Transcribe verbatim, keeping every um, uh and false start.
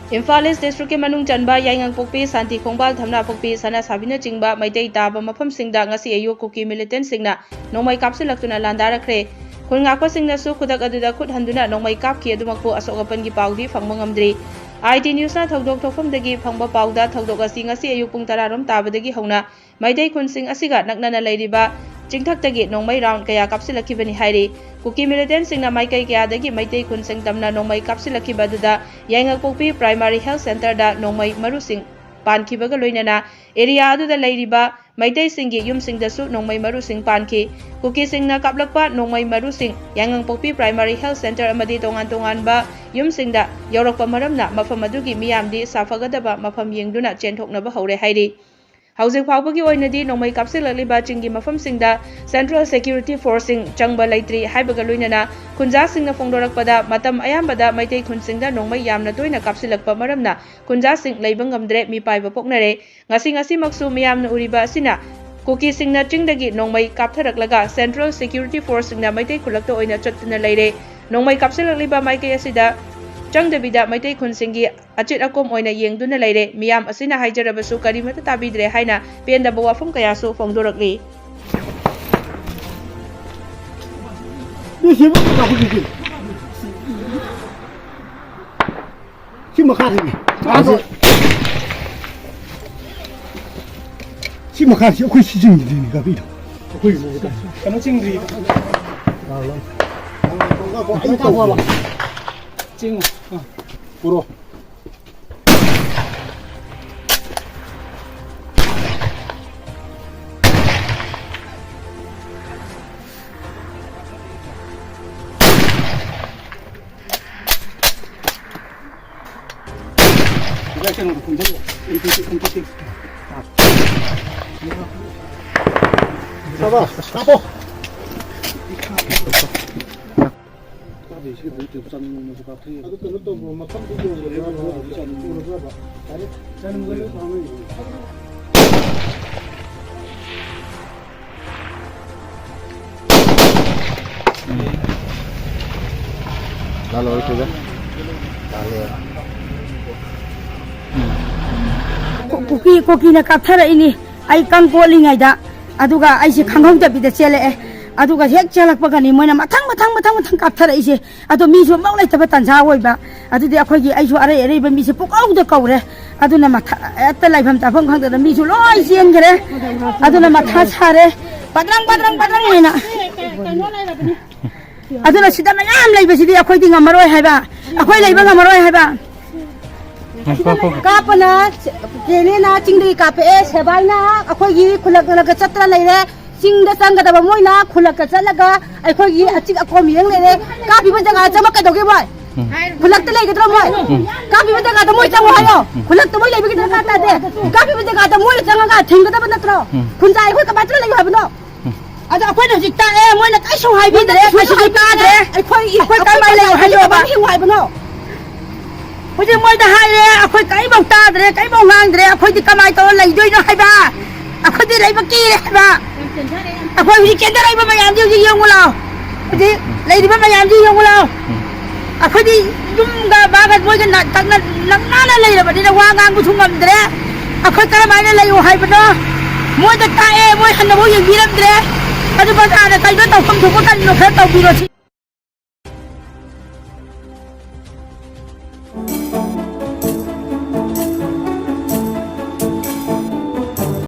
ꯏꯝꯐꯥꯜ ꯏꯁ ꯗꯤꯁꯇ꯭ꯔꯤꯛꯀꯤ ꯃꯅꯨꯡ ꯆꯟꯕ ꯌꯥꯏꯉꯪꯄꯣꯛꯄꯤ, ꯁꯥꯟꯇꯤ ꯈꯣꯡꯕꯥꯜ, ꯊꯝꯅꯥꯄꯣꯛꯄꯤ, ꯁꯅꯥꯁꯥꯕꯤꯅꯁꯤꯡꯕ ꯃꯩꯇꯩ ꯇꯥꯕ ꯃꯐꯝꯁꯤꯡꯗ ꯉꯁꯤ ꯑꯌꯨꯛ ꯀꯨꯀꯤ ꯃꯤꯂꯤꯇꯦꯟꯁꯤꯡꯅ ꯅꯣꯡꯃꯩ ꯀꯥꯞꯁꯤꯜꯂꯛꯇꯨꯅ ꯂꯥꯟꯗꯥꯔꯛꯈ꯭ꯔꯦ꯫ ꯈꯨꯜ ꯉꯥꯛꯄꯁꯤꯡꯅꯁꯨ ꯈꯨꯗꯛ ꯑꯗꯨꯗ ꯈꯨꯠ ꯍꯟꯗꯨꯅ ꯅꯣꯡꯃꯩ ꯀꯥꯞꯈꯤ꯫ ꯑꯗꯨꯃꯛꯄꯨ ꯑꯁꯣꯛ ꯑꯄꯟꯒꯤ ꯄꯥꯎꯗꯤ ꯐꯪꯕ ꯉꯝꯗ꯭ꯔꯤ꯫ ꯑꯥꯏ ꯇꯤ ꯅ꯭ꯌꯨꯁꯅ ꯊꯧꯗꯣꯛ ꯊꯣꯛꯐꯝꯗꯒꯤ ꯐꯪꯕ ꯄꯥꯎꯗ, ꯊꯧꯗꯣꯛ ꯑꯁꯤ ꯉꯁꯤ ꯑꯌꯨꯛ ꯄꯨꯡ ꯇꯔꯥ ꯔꯣꯝ ꯇꯥꯕꯗꯒꯤ ꯍꯧꯅ ꯃꯩꯇꯩ ꯈꯨꯟꯁꯤꯡ ꯑꯁꯤꯒ ꯅꯛꯅꯅ ꯂꯩꯔꯤꯕ ꯆꯤꯡꯊꯛꯇꯒꯤ ꯅꯣꯡꯃꯩ ꯔꯥꯎꯟ ꯀꯌꯥ ꯀꯥꯞꯁꯤꯜꯂꯛꯈꯤꯕꯅꯤ ꯍꯥꯏꯔꯤ꯫ ꯀꯨꯀꯤ ꯃꯤꯂꯤꯇꯦꯟꯁꯤꯡꯅ ꯃꯥꯏꯀꯩ ꯀꯌꯥꯗꯒꯤ ꯃꯩꯇꯩ ꯈꯨꯟꯁꯤꯡ ꯇꯝꯅ ꯅꯣꯡꯃꯩ ꯀꯥꯞꯁꯤꯜꯂꯛꯈꯤꯕ ꯑꯗꯨꯗ ꯌꯥꯏꯉꯪꯄꯣꯛꯄꯤ ꯄ꯭ꯔꯥꯏꯃꯥꯔꯤ ꯍꯦꯜꯊ ꯁꯦꯟꯇꯔꯗ ꯅꯣꯡꯃꯩ ꯃꯔꯨꯁꯤꯡ ꯄꯥꯟꯈꯤꯕꯒ ꯂꯣꯏꯅꯅ ꯑꯦꯔꯤꯌꯥ ꯑꯗꯨꯗ ꯂꯩꯔꯤꯕ ꯃꯩꯇꯩꯁꯤꯡꯒꯤ ꯌꯨꯝꯁꯤꯡꯗꯁꯨ ꯅꯣꯡꯃꯩ ꯃꯔꯨꯁꯤꯡ ꯄꯥꯟꯈꯤ꯫ ꯀꯨꯀꯤꯁꯤꯡꯅ ꯀꯥꯞꯂꯛꯄ ꯅꯣꯡꯃꯩ ꯃꯔꯨꯁꯤꯡ ꯌꯥꯏꯉꯪꯄꯣꯛꯄꯤ ꯄ꯭ꯔꯥꯏꯃꯥꯔꯤ ꯍꯦꯜꯊ ꯁꯦꯟꯇꯔ ꯑꯃꯗꯤ ꯇꯣꯉꯥꯟ ꯇꯣꯉꯥꯟꯕ ꯌꯨꯝꯁꯤꯡꯗ ꯌꯧꯔꯛꯄ ꯃꯔꯝꯅ ꯃꯐꯝ ꯑꯗꯨꯒꯤ ꯃꯤꯌꯥꯝꯗꯤ ꯁꯥꯐꯒꯗꯕ ꯃꯐꯝ ꯌꯦꯡꯗꯨꯅ ꯆꯦꯟꯊꯣꯛꯅꯕ ꯍꯧꯔꯦ ꯍꯥꯏꯔꯤ꯫ ꯍꯧꯖꯤꯛ ꯐꯥꯎꯕꯒꯤ ꯑꯣꯏꯅꯗꯤ ꯅꯣꯡꯃꯩ ꯀꯥꯞꯁꯤꯜꯂꯛꯂꯤꯕ ꯆꯤꯡꯒꯤ ꯃꯐꯝꯁꯤꯡꯗ ꯁꯦꯟꯇ꯭ꯔꯦꯜ ꯁꯦꯀ꯭ꯌꯨꯔꯤꯇꯤ ꯐꯣꯔꯁꯁꯤꯡ ꯆꯪꯕ ꯂꯩꯇ꯭ꯔꯤ ꯍꯥꯏꯕꯒ ꯂꯣꯏꯅꯅ ꯈꯨꯟꯖꯥꯁꯤꯡꯅ ꯐꯣꯡꯗꯣꯔꯛꯄꯗ ꯃꯇꯝ ꯑꯌꯥꯝꯕꯗ ꯃꯩꯇꯩ ꯈꯨꯟꯁꯤꯡꯗ ꯅꯣꯡꯃꯩ ꯌꯥꯝꯅ ꯇꯣꯏꯅ ꯀꯥꯞꯁꯤꯜꯂꯛꯄ ꯃꯔꯝꯅ ꯈꯨꯟꯖꯥꯁꯤꯡ ꯂꯩꯕ ꯉꯝꯗ꯭ꯔꯦ, ꯃꯤꯄꯥꯏꯕ ꯄꯣꯛꯅꯔꯦ꯫ ꯉꯁꯤ ꯉꯁꯤꯃꯛꯁꯨ ꯃꯤꯌꯥꯝꯅ ꯎꯔꯤꯕ ꯑꯁꯤꯅ ꯀꯨꯀꯤꯁꯤꯡꯅ ꯆꯤꯡꯗꯒꯤ ꯅꯣꯡꯃꯩ ꯀꯥꯞꯊꯔꯛꯂꯒ ꯁꯦꯟꯇ꯭ꯔꯦꯜ ꯁꯦꯀ꯭ꯌꯨꯔꯤꯇꯤ ꯐꯣꯔꯁꯁꯤꯡꯅ ꯃꯩꯇꯩ ꯈꯨꯜꯂꯛꯇ ꯑꯣꯏꯅ ꯆꯠꯇꯨꯅ ꯂꯩꯔꯦ꯫ ꯅꯣꯡꯃꯩ ꯀꯥꯞꯁꯤꯜꯂꯛꯂꯤꯕ ꯃꯥꯏꯀꯩ ꯑꯁꯤꯗ ꯆꯪꯗꯕꯤꯗ ꯃꯩꯇꯩ ꯈꯨꯟꯁꯤꯡꯒꯤ ꯑꯆꯤꯠ ꯑꯀꯣꯝ ꯑꯣꯏꯅ ꯌꯦꯡꯗꯨꯅ ꯂꯩꯔꯦ꯫ ꯃꯤꯌꯥꯝ ꯑꯁꯤꯅ ꯍꯥꯏꯖꯔꯕꯁꯨ ꯀꯔꯤꯃꯠꯇ ꯇꯥꯕꯤꯗ꯭ꯔꯦ ꯍꯥꯏꯅ ꯄꯦꯟꯗꯕ ꯋꯥꯐꯝ ꯀꯌꯥꯁꯨ ꯐꯣꯡꯗꯣꯔꯛꯂꯤ꯫ ꯁꯤ ꯃꯈꯥꯗꯅꯦ꯫ ꯁꯤ ꯃꯈꯥꯁꯤ ꯑꯩꯈꯣꯏ ꯁꯤ ꯆꯤꯡꯗ꯭ꯔꯤꯅꯦ ꯀꯥꯄꯤꯗꯣ꯫ ꯑꯩꯈꯣꯏ ꯀꯩꯅꯣ ꯆꯤꯡꯗ꯭ꯔꯤ꯫ ꯆꯤꯡꯉꯣ꯫ ꯑꯥ꯫ ꯄꯨꯔꯣ꯫ ꯁꯥꯕꯥꯁ, ꯀꯥꯞꯄꯣ꯫ ꯑꯗꯨ ꯀꯩꯅꯣ ꯇꯧꯕ꯭ꯔꯣ? ꯃꯐꯝꯗꯨ ꯌꯧꯔꯕ꯭ꯔꯕ? ꯎꯔꯕ꯭ꯔꯕ? ꯂꯥꯜꯂꯣ, ꯁꯤꯗ꯫ ꯂꯥꯜꯂꯦ꯫ ꯀꯨꯀꯤ, ꯀꯨꯀꯤꯅ ꯀꯥꯞꯊꯔꯛꯏꯅꯤ꯫ ꯑꯩ ꯀꯪ ꯀꯣꯠꯂꯤꯉꯩꯗ, ꯑꯗꯨꯒ ꯑꯩꯁꯦ ꯈꯪꯍꯧꯗꯕꯤꯗ ꯆꯦꯜꯂꯛꯑꯦ꯫ ꯑꯗꯨꯒ ꯍꯦꯛ ꯆꯦꯜꯂꯛꯄꯒꯅꯤ ꯃꯣꯏꯅ ꯃꯊꯪ, ꯃꯊꯪ, ꯃꯊꯪ, ꯃꯊꯪ ꯀꯥꯞꯊꯔꯛꯏꯁꯦ꯫ ꯑꯗꯣ ꯃꯤꯁꯨ ꯑꯃꯐꯥꯎ ꯂꯩꯇꯕ ꯇꯥꯟꯖꯥ ꯑꯣꯏꯕ꯫ ꯑꯗꯨꯗꯤ ꯑꯩꯈꯣꯏꯒꯤ, ꯑꯩꯁꯨ ꯑꯔꯩ ꯑꯔꯩꯕ ꯃꯤꯁꯦ ꯄꯨꯡꯀꯧꯗ ꯀꯧꯔꯦ꯫ ꯑꯗꯨꯅ ꯃꯊꯥ, ꯍꯦꯛꯇ ꯂꯩꯐꯝ ꯆꯥꯐꯝ ꯈꯪꯗꯗꯅ ꯃꯤꯁꯨ ꯂꯣꯏ ꯆꯦꯟꯈ꯭ꯔꯦ꯫ ꯑꯗꯨꯅ ꯃꯊꯥ ꯁꯥꯔꯦ꯫ ꯄꯗ꯭ꯔꯪ, ꯄꯗ꯭ꯔꯪ, ꯄꯗ꯭ꯔꯪ ꯍꯥꯏꯅ꯫ ꯑꯗꯨꯅ ꯁꯤꯗ ꯃꯌꯥꯝ ꯂꯩꯕꯁꯤꯗꯤ ꯑꯩꯈꯣꯏꯗꯤ ꯉꯝꯃꯔꯣꯏ ꯍꯥꯏꯕ, ꯑꯩꯈꯣꯏ ꯂꯩꯕ ꯉꯝꯃꯔꯣꯏ ꯍꯥꯏꯕ꯫ ꯀꯥꯞꯄꯅ ꯀꯦꯅꯦꯅ ꯆꯤꯡꯗꯒꯤ ꯀꯥꯞꯄꯛꯑꯦ, ꯁꯦꯕꯥꯏꯅ ꯑꯩꯈꯣꯏꯒꯤ ꯈꯨꯜꯂꯛ ꯈꯨꯜꯂꯛꯇ ꯆꯠꯇꯅ ꯂꯩꯔꯦ꯫ ꯆꯤꯡꯗ ꯆꯪꯒꯗꯕ ꯃꯣꯏꯅ ꯈꯨꯜꯂꯛꯇ ꯆꯠꯂꯒ ꯑꯩꯈꯣꯏꯒꯤ ꯑꯆꯤꯛ ꯑꯀꯣꯝ ꯌꯦꯡ ꯂꯩꯔꯦ꯫ ꯀꯥꯞꯄꯤꯕ ꯖꯒꯥ ꯆꯪꯕ ꯀꯩꯗꯧꯒꯦ ꯃꯣꯏ? ꯎꯝ꯫ ꯈꯨꯜꯂꯛꯇ ꯂꯩꯒꯗ꯭ꯔꯣ ꯃꯣꯏ? ꯎꯝ꯫ ꯀꯥꯞꯄꯤꯕ ꯖꯒꯥꯗ ꯃꯣꯏ ꯆꯪꯉꯣ ꯍꯥꯏꯌꯣ꯫ ꯎꯝ꯫ ꯈꯨꯜꯂꯛꯇ ꯃꯣꯏ ꯂꯩꯕꯒꯤ ꯗꯔꯀꯥꯔ ꯇꯥꯗꯦ꯫ ꯀꯥꯞꯄꯤꯕ ꯖꯒꯥꯗ ꯃꯣꯏꯅ ꯆꯪꯉꯒ ꯊꯤꯡꯒꯗꯕ ꯅꯠꯇ꯭ꯔꯣ? ꯎꯝ꯫ ꯈꯨꯟꯖꯥꯏ ꯑꯩꯈꯣꯏ ꯀꯃꯥꯏꯅ ꯂꯩꯌꯨ ꯍꯥꯏꯕꯅꯣ? ꯎꯝ꯫ ꯑꯗꯣ ꯑꯩꯈꯣꯏꯅ ꯍꯧꯖꯤꯛ ꯇꯥꯛꯑꯦ, ꯃꯣꯏꯅ ꯀꯔꯤꯁꯨ ꯍꯥꯏꯕꯤꯗ꯭ꯔꯦ, ꯃꯣꯏꯅ ꯀꯩꯁꯨ ꯀꯔꯤꯁꯨ ꯍꯥꯏꯕꯤꯗ꯭ꯔꯦ꯫ ꯇꯥꯗ꯭ꯔꯦ꯫ ꯑꯩꯈꯣꯏ, ꯑꯩꯈꯣꯏ ꯑꯩꯈꯣꯏ ꯀꯔꯝꯍꯥꯏꯅ ꯂꯩꯌꯨ ꯀꯃꯥꯏꯅ ꯍꯥꯏꯌꯣꯕ? ꯍꯤꯡꯉꯨ ꯍꯥꯏꯕꯅꯣ? ꯍꯧꯖꯤꯛ ꯃꯣꯏꯗ ꯍꯥꯏꯔꯦ, ꯑꯩꯈꯣꯏ ꯀꯔꯤꯐꯥꯎ ꯇꯥꯗ꯭ꯔꯦ, ꯀꯔꯤꯐꯥꯎ ꯉꯥꯡꯗ꯭ꯔꯦ, ꯑꯩꯈꯣꯏꯗꯤ ꯀꯃꯥꯏꯅ ꯇꯧꯔ ꯂꯩꯗꯣꯏꯅꯣ ꯍꯥꯏꯕ? ꯑꯩꯈꯣꯏꯗꯤ ꯂꯩꯕ ꯀꯤꯔꯦ ꯍꯥꯏꯕ꯫ ꯑꯩꯈꯣꯏ ꯍꯧꯖꯤꯛ ꯆꯦꯟꯊꯔꯛꯏꯕ ꯃꯌꯥꯝꯁꯤ ꯍꯧꯖꯤꯛ ꯌꯦꯡꯉꯨ ꯂꯥꯎ꯫ ꯍꯧꯖꯤꯛ ꯂꯩꯔꯤꯕ ꯃꯌꯥꯝꯁꯤ ꯌꯦꯡꯉꯨ ꯂꯥꯎ꯫ ꯑꯩꯈꯣꯏꯗꯤ ꯌꯨꯝꯒ ꯃꯥꯒ ꯃꯣꯏꯒ ꯅꯛꯅ, ꯅꯛꯅꯅ ꯂꯩꯔꯕꯅꯤꯅ ꯋꯥ ꯉꯥꯡꯕꯁꯨ ꯉꯝꯗ꯭ꯔꯦ꯫ ꯑꯩꯈꯣꯏ ꯀꯔꯝꯍꯥꯏꯅ ꯂꯩꯌꯨ ꯍꯥꯏꯕꯅꯣ? ꯃꯣꯏꯗ ꯇꯥꯛꯑꯦ, ꯃꯣꯏ ꯍꯟꯅꯐꯥꯎ ꯌꯦꯡꯕꯤꯔꯝꯗ꯭ꯔꯦ꯫ ꯑꯗꯨ ꯕꯖꯥꯔꯗ ꯀꯩꯅꯣ ꯇꯧꯐꯝ ꯊꯣꯛꯄ ꯀꯔꯤꯅꯣ ꯈꯔ ꯇꯧꯕꯤꯔꯣ ꯁꯤ꯫